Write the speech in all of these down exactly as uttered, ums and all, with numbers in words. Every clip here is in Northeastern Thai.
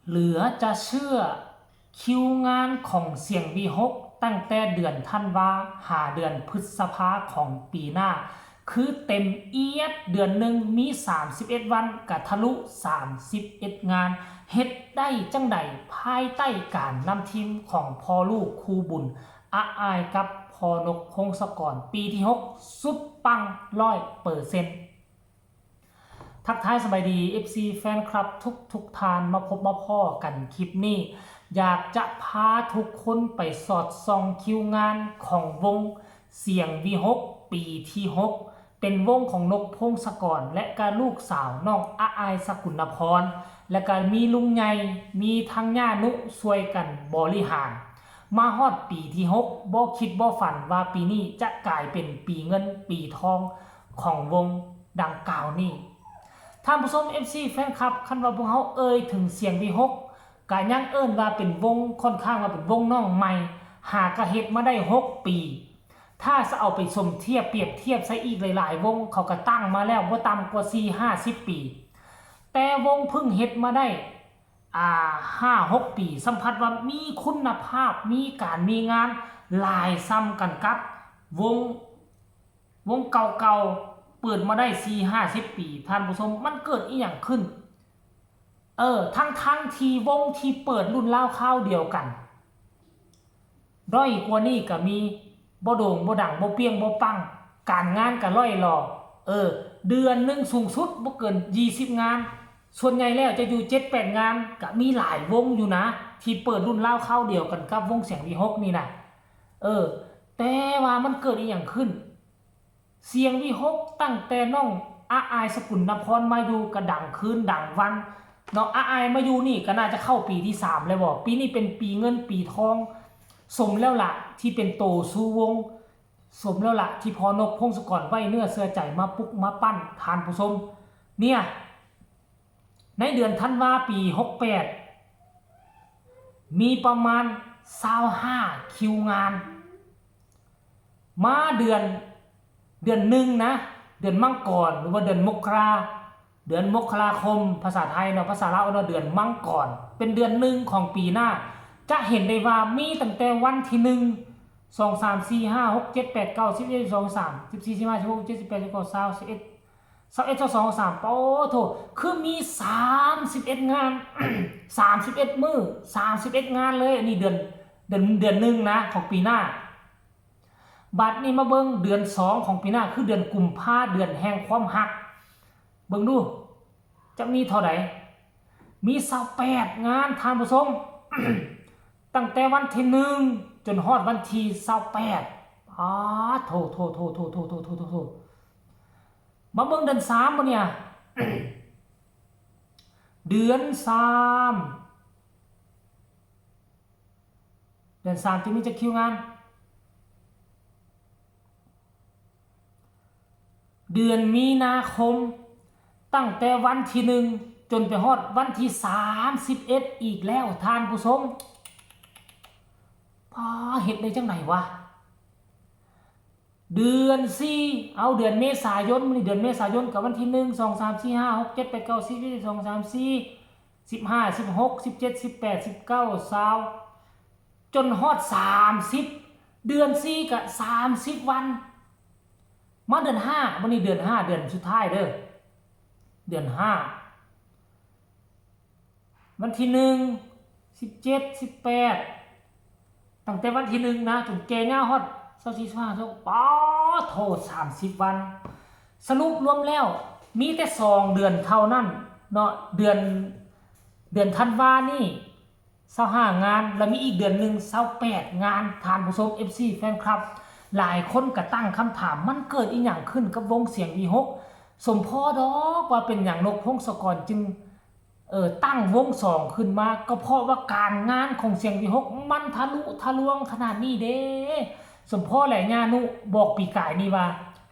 เหลือจะเชื่อ คิวงานของเสียงวีหกตั้งแต่เดือนธันวาหาเดือนพฤษภาของปีหน้า คือเต็มเอียด เดือนหนึ่งมีสามสิบเอ็ดวันกะทะลุสามสิบเอ็ดงาน เฮ็ดได้จั่งใดภายใต้การนำทีมของพ่อลูกคู่บุญ อาอายกับพ่อนกพงศกร ปีที่หกสุดปังร้อยเปอร์เซ็นต์ ทักทายสบายดี เอฟซี แฟนคลับทุกทุกท่าน มาพบมาพ้อกันคลิปนี้ อยากจะพาทุกคนไปสอดส่องคิวงานของวงเสียงวีหก ปีที่หก เป็นวงของนกพงศกร และก็ลูกสาวน้องอาอายสกุลนพร และก็มีลุงใหญ่ มีทั้งย่านุช่วยกันบริหาร มาฮอดปีที่หก บ่คิดบ่ฝันว่าปีนี้จะกลายเป็นปีเงินปีทองของวงดังกล่าวนี้ ท่านผู้ชม เอฟซี แฟนคลับ คันว่าพวกเฮาเอ่ยถึงเสียงวีหก ก็ยังเอิ้นว่าเป็นวง ค่อนข้างว่าเป็นวงน้องใหม่ หากะเฮ็ดมาได้หกปี ถ้าจะเอาไปสมเทียบเปรียบเทียบใส่อีกหลายๆ วง เขาก็ตั้งมาแล้วบ่ต่ำกว่าสี่ห้าสิบปี แต่วงเพิ่งเฮ็ดมาได้ อ่า ห้าหกปี สัมผัสว่ามีคุณภาพ มีการมีงานหลายส่ำกันกับวง วงเก่าๆ เปิดมาได้สี่ห้าสิบปี ท่านผู้ชม มันเกิดอีหยังขึ้น เออ ทั้งๆ ที่วงที่เปิดรุ่นราวคราวเดียวกัน ด้อยกว่านี้ก็มี บ่โด่งบ่ดัง บ่เปรี้ยงบ่ปัง การงานก็ล่อยหล่อ เออ เดือนหนึ่งสูงสุดบ่เกินยี่สิบงาน ส่วนใหญ่แล้วจะอยู่เจ็ดแปดงาน ก็มีหลายวงอยู่นะ ที่เปิดรุ่นราวคราวเดียวกันกับวงเสียงวีหกนี่นะ เออ แต่ว่ามันเกิดอีหยังขึ้น เสียงวีหกตั้งแต่น้องอาอายสกุลนพรมาอยู่ก็ดังคืนดังวัน เนาะ อาอายมาอยู่นี่ก็น่าจะเข้าปีที่สามแล้วบ่ ปีนี้เป็นปีเงินปีทอง สมแล้วล่ะที่เป็นโตสู่วง สมแล้วล่ะที่พ่อนกพงศกรไว้เนื้อเชื่อใจมาปลุกมาปั้น ท่านผู้ชม เนี่ย ในเดือนธันวาปีหกแปด มีประมาณซาวห้าคิวงาน มาเดือน เดือนหนึ่งนะ เดือนมังกร หรือว่าเดือนมกรา เดือนมกราคม ภาษาไทยเนาะ ภาษาลาวเนาะ เดือนมังกร เป็นเดือนหนึ่งของปีหน้า จะเห็นได้ว่ามีตั้งแต่วันที่หนึ่ง สอง สาม สี่ ห้า หก เจ็ด แปด เก้า สิบ เอ็ด สิบ สอง สิบ สาม สิบ สี่ สิบ ห้า สิบ หก สิบ เจ็ด สิบ แปด สิบ เก้า ซาว สิบเอ็ด ซาวเอ็ด ซาวสอง ซาวสาม โอ้โถ คือมีสามสิบเอ็ดงาน สามสิบเอ็ดมื้อ สามสิบเอ็ดงานเลย อันนี้เดือน เดือน เดือนหนึ่งนะ ของปีหน้า บัดนี้มาเบิ่งเดือนสองของปีหน้า คือเดือนกุมภา เดือนแห่งความฮัก เบิ่งดู จะมีเท่าใด มีซาวแปดงาน ท่านผู้ชม ตั้งแต่วันที่หนึ่ง จนฮอดวันที่ซาวแปด อ้า โถ โถ โถ มาเบิ่งเดือนสามบ่เนี่ย เดือนสาม เดือนสามจะมีจักคิวงาน เดือนมีนาคม ตั้งแต่วันที่หนึ่ง จนไปฮอดวันที่สามสิบเอ็ดอีกแล้ว ท่านผู้ชม ป้า เฮ็ดได้จั่งใดวะ เดือนสี่ เอาเดือนเมษายน มื้อนี้เดือนเมษายน กับวันที่หนึ่ง สอง สาม สี่ ห้า หก เจ็ด แปด เก้า สิบ สิบเอ็ด สิบสอง สิบสาม สิบสี่ สิบห้า สิบหก สิบเจ็ด สิบแปด สิบเก้า ซาว จนฮอดสามสิบ เดือนสี่ก็สามสิบวัน มาเดือนห้า มื้อนี้เดือนห้า เดือนสุดท้ายเด้อ เดือนห้า วันที่หนึ่ง สิบเจ็ด สิบแปด ตั้งแต่วันที่หนึ่งนะ จนแก่ยาวฮอดซาวสี่ ซาวห้า ซาว ป๊าโถ สามสิบวัน สรุปรวมแล้ว มีแต่สองเดือนเท่านั้นเนาะ เดือน เดือนธันวานี่ ซาวห้างาน แล้วมีอีกเดือนหนึ่ง ซาวแปดงาน ท่านผู้ชม เอฟซี แฟนคลับ หลายคนก็ตั้งคำถาม มันเกิดอีหยังขึ้นกับวงเสียงวีหก สมพ้อดอกว่าเป็นหยังนกพงศกรจึง เอ่อ ตั้งวงสองขึ้นมา ก็เพราะว่าการงานของเสียงวีหก มันทะลุทะลวงขนาดนี้เด้ สมพ้อแหละ ย่านุบอกปีกายนี่ว่า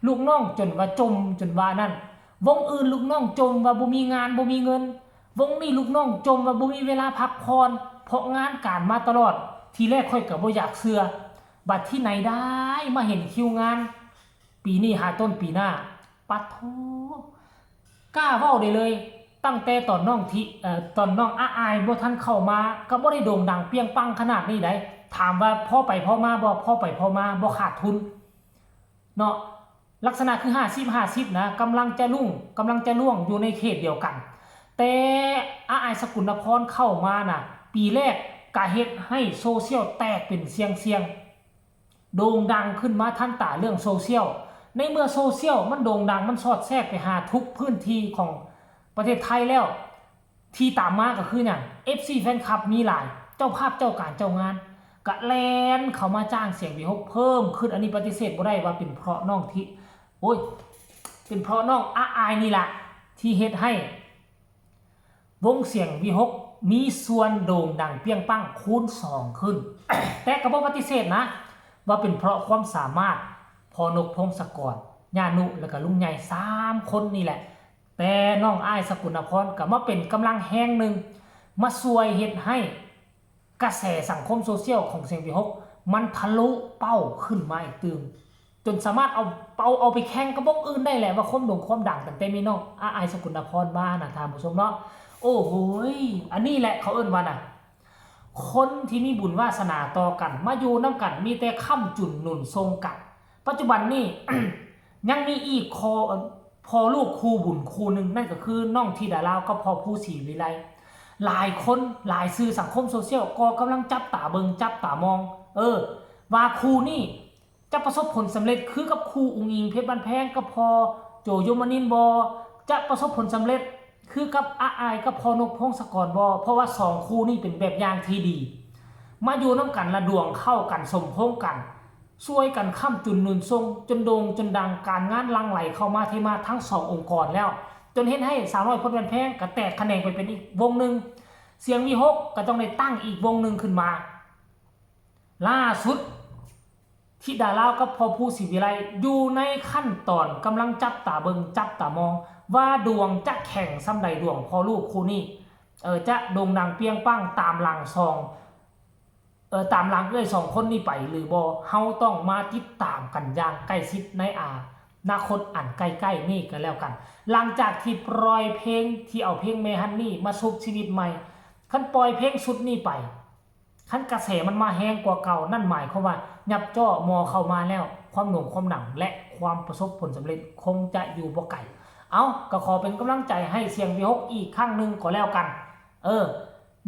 ลูกน้องจนว่าจม จนว่านั่น วงอื่นลูกน้องจมว่าบ่มีงานบ่มีเงิน วงนี้ลูกน้องจมว่าบ่มีเวลาพักผ่อน เพราะงานการมาตลอด ทีแรกข้อยก็บ่อยากเชื่อ บัดที่ไหนได้มาเห็นคิวงาน ปีนี้หาต้นปีหน้า ปัดโธ่ กล้าเว้าได้เลย ตั้งแต่ตอนน้องที่เอ่อตอนน้องอาอายบ่ทันเข้ามา ก็บ่ได้โด่งดังเปรี้ยงปังขนาดนี้ได้ ถามว่าพอไปพอมาบ่ พอไปพอมา บ่ขาดทุนเนาะ ลักษณะคือห้าสิบห้าสิบนะ กำลังจะรุ่งกำลังจะร่วงอยู่ในเขตเดียวกัน แต่อาอายสกุลนครเข้ามาน่ะ ปีแรกกะเฮ็ดให้โซเชียลแตกเป็นเสียงเสียงๆ โด่งดังขึ้นมาทันตาเรื่องโซเชียล ในเมื่อโซเชียลมันโด่งดัง มันสอดแทรกไปหาทุกพื้นที่ของประเทศไทยแล้ว ที่ตามมาก็คือหยัง เอฟซี แฟนคลับมีหลาย เจ้าภาพเจ้าการเจ้างาน ก็แล่นเข้ามาจ้างเสียงวีหกเพิ่มขึ้น อันนี้ปฏิเสธบ่ได้ว่าเป็นเพราะน้องที่ โอ้ย เป็นเพราะน้องอาอายนี่แหละที่เฮ็ดให้ วงเสียงวีหกมีส่วนโด่งดังเปรี้ยงปังคูณสองขึ้น แต่ก็บ่ปฏิเสธนะ ว่าเป็นเพราะความสามารถ พอนกพงศกร ย่านุ และก็ลุงใหญ่สามคนนี่แหละ แต่น้องอ้ายสกุลนครก็มาเป็นกำลังแฮงหนึ่ง มาช่วยเฮ็ดให้กระแสสังคมโซเชียลของเสียงวีหกมันทะลุเป้าขึ้นมาอีกตื่ม จนสามารถเอาเอาเอาไปแข่งกับวงอื่นได้แหละ ว่าความโด่งความดังตั้งแต่มีน้องอาอายสกุลนครมานะท่านผู้ชมเนาะ โอ้โหย อันนี้แหละเขาเอิ้นว่านะ คนที่มีบุญวาสนาต่อกัน มาอยู่นำกัน มีแต่ค้ำจุนหนุนส่งกัน ปัจจุบันนี้ ยังมีอีกคอ พอลูกคู่บุญคู่หนึ่ง นั่นก็คือน้องธิดาลาวกับพ่อภูศรีวิไล หลายคนหลายสื่อสังคมโซเชียลก็กำลังจับตาเบิ่งจับตามอง เออ ว่าคู่นี้จะประสบผลสำเร็จคือกับคู่อุ๋งอิ๋งเพชรบ้านแพงกับพ่อโจโยมนินทร์บ่ จะประสบผลสำเร็จคือกับอาอายกับพ่อนกพงศกรบ่ เพราะว่าสองคู่นี้เป็นแบบอย่างที่ดี มาอยู่นำกันละดวงเข้ากันสมพงษ์กัน ช่วยกันค้ำจุนหนุนส่งจนโด่งจนดัง การงานหลั่งไหลเข้ามาเทมาทั้งสององค์กรแล้ว จนเฮ็ดให้สาวน้อยเพชรบ้านแพงก็แตกแขนงไปเป็นอีกวงหนึ่ง เสียงวีหกก็ต้องได้ตั้งอีกวงหนึ่งขึ้นมา ล่าสุด ธิดาลาวกับพ่อภูศรีวิไลอยู่ในขั้นตอนกำลังจับตาเบิ่งจับตามอง ว่าดวงจะแข่งส่ำใดดวงพ่อลูกคู่นี้ เออ จะโด่งดังเปรี้ยงปังตามหลังสอง เออ ตามหลังเอื้อยสองคนนี้ไปหรือบ่ เฮาต้องมาติดตามกันอย่างใกล้ชิดในอนาคตอันใกล้ๆนี้กันแล้วกัน หลังจากที่ปล่อยเพลงที่เอาเพลงแม่ฮันนี่มาชุบชีวิตใหม่ คันปล่อยเพลงชุดนี้ไป คันกระแสมันมาแฮงกว่าเก่า นั่นหมายความว่ายับจ้อมอเข้ามาแล้ว ความโด่งความดังและความประสบผลสำเร็จคงจะอยู่บ่ไกล เอ้า ก็ขอเป็นกำลังใจให้เสียงวีหกอีกครั้งหนึ่งก็แล้วกัน เออ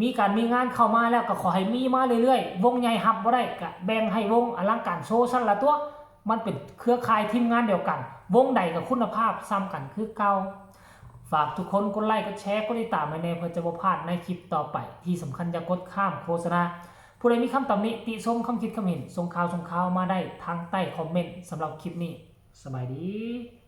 มีการมีงานเข้ามาแล้วก็ขอให้มีมาเรื่อยๆ วงใหญ่ฮับบ่ได้ก็แบ่งให้วงอลังการโชว์ซั่นละตัว มันเป็นเครือข่ายทีมงานเดียวกัน วงใดก็คุณภาพส่ำกันคือเก่า ฝากทุกคนกดไลค์กดแชร์กดติดตามให้แน่เพื่อจะบ่พลาดในคลิปต่อไป ที่สำคัญอย่ากดข้ามโฆษณา ผู้ใดมีคำตำหนิติชมคำคิดคำเห็นส่งข่าวส่งข่าวมาได้ทางใต้คอมเมนต์ สำหรับคลิปนี้ สบายดี